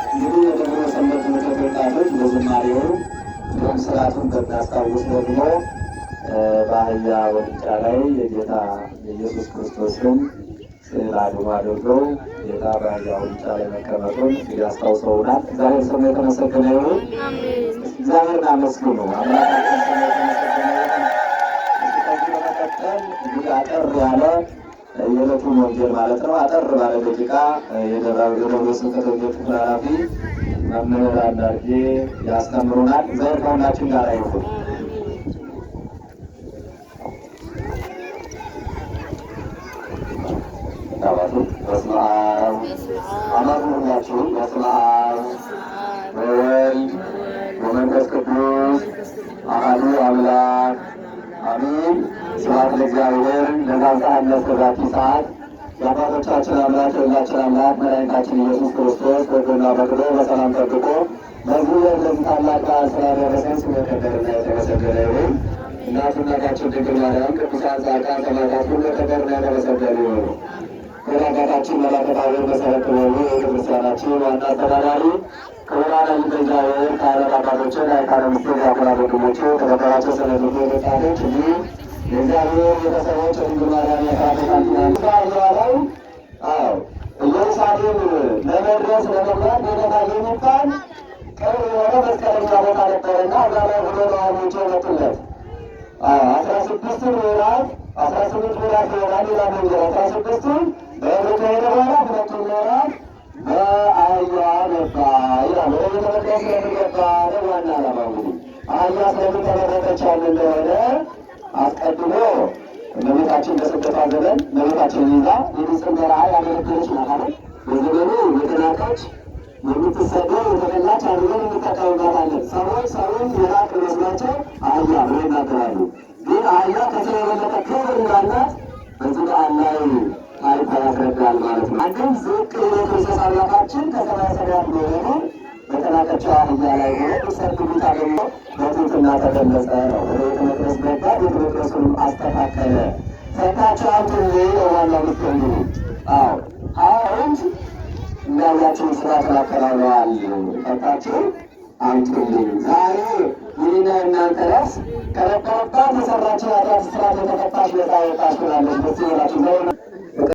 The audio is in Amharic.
እንግዲህ የደብረ ሰንበት ትምህርት ቤት ወጣቶች በዝማሬው እንዲሁም ስርዓቱን በሚያስታውስ ደግሞ በአህያ ውርንጫ ላይ የጌታ የኢየሱስ ክርስቶስን ስዕል አድኖ አድርገው ጌታ በአህያ ውርንጫ ላይ መቀመጡን እንግዲህ አስታውሰውናል። እግዚአብሔር ስሙ የተመሰገነ ይሁን። እግዚአብሔርን አመስግኑ። አምላካችን ስሙ የተመሰገነ ይሁን። እስኪ ከዚህ በመቀጠል እንግዲህ አጠር ያለ የዕለቱን ወንጌል ማለት ነው። አጠር ባለ ደቂቃ የደብረ ስብከተ ወንጌል ክፍል ኃላፊ መምህር አንዳርጌ ያስተምሩናል። እግዚአብሔር ከሁላችን ጋር ይሁን። አባቱ በስመ አብ አማሩ ሁላችሁም። በስመ አብ ወወልድ ወመንፈስ ቅዱስ አሐዱ አምላክ አሜን። ስብሐት ለእግዚአብሔር ለዛብጽሐነ እስከ ሰዓት። የአባቶቻችን አምላክ የሁላችን አምላክ መድኃኒታችን ኢየሱስ ክርስቶስ ወዶና ፈቅዶ በሰላም ጠብቆ ለዚህ ለዚህ ታላቅ በዓል ስላደረሰን ስሙ የከበረና የተመሰገነ ይሁን። እናቱ እናታችን ድንግል ማርያም፣ ቅዱሳን ጻድቃን፣ ሰማዕታት ሁሉ የከበሩና የተመሰገኑ ይሁኑ። ወደ አባታችን መላከ ታቦር መሰረት ጥበቡ የቤተክርስቲያናችን ዋና አስተዳዳሪ፣ ክቡራን አይንተ እግዚአብሔር ካህናት አባቶች፣ ላይካነ ምስጢር ዲያቆናት ወንድሞቼ፣ የተከበራችሁ ሰንበት ትምህርት ቤት ወጣቶች፣ እንዲሁም የእግዚአብሔር ቤተሰቦች፣ የድንግል ማርያም የአስራት ቃል ኪዳን ላይ አዎ ኢየሩሳሌም ለመድረስ ለመግባት ቤተፋጌ የሚባል ቅርብ የሆነ መስቀለኛ ቦታ ነበረና እዛ ላይ ሁሎ ነዋሪዎች መጡለት። 16ቱ ምዕራፍ 18 ምዕራፍ ይሆናል ይላል ወንጌል። 16ቱን በእግሩ ከሄደ በኋላ ሁለቱን ምዕራፍ በአህያ ገባ ይላል። ወደ ቤተ መቅደስ ስለምን ገባ ነው ዋና ዓላማው። እንግዲህ አህያ ስለምን ተመረጠች ያለ እንደሆነ አስቀድሞ እመቤታችን በስደቷ ዘመን እመቤታችንን ይዛ የግብፅን በረሃ ያገለገለች ናት አይደል? በዘመኑ የተናቀች የምትሰደብ የተጠላች አድርገን እንጠቀምባታለን። ሰዎች ሰውን የራቅ መስሏቸው አህያ ብለው ይናገራሉ። ግን አህያ ከሰው የበለጠ ክብር እንዳላት በዚህ በዓል ላይ ታሪኳ ያስረዳል ማለት ነው። አንድም ዝቅ ብሎ ክርስቶስ አምላካችን ከሰማየ ሰማያት መሆኑ በተናቀችው አህያ ላይ ሆኖ ሰግዱት አገኘ በትሕትና ተገለጸ ነው። ወደ ቤተ መቅደስ ገባ፣ ቤተ መቅደሱንም አስተካከለ። ፈታችሁ አምጡልኝ ነው ዋናው ምስጢር እንግዲህ። አዎ 20 ወንድ እንዳያችሁ ስርዓቱን አከናውነዋል። ፈታችሁ አምጡልኝ። ዛሬ የኔና የእናንተ ነፍስ ከነበረባት የሰራችው ኃጢአት ስርዓት የተፈታች ነፃ የወጣች ሆናለች። ደስ ይበላችሁ።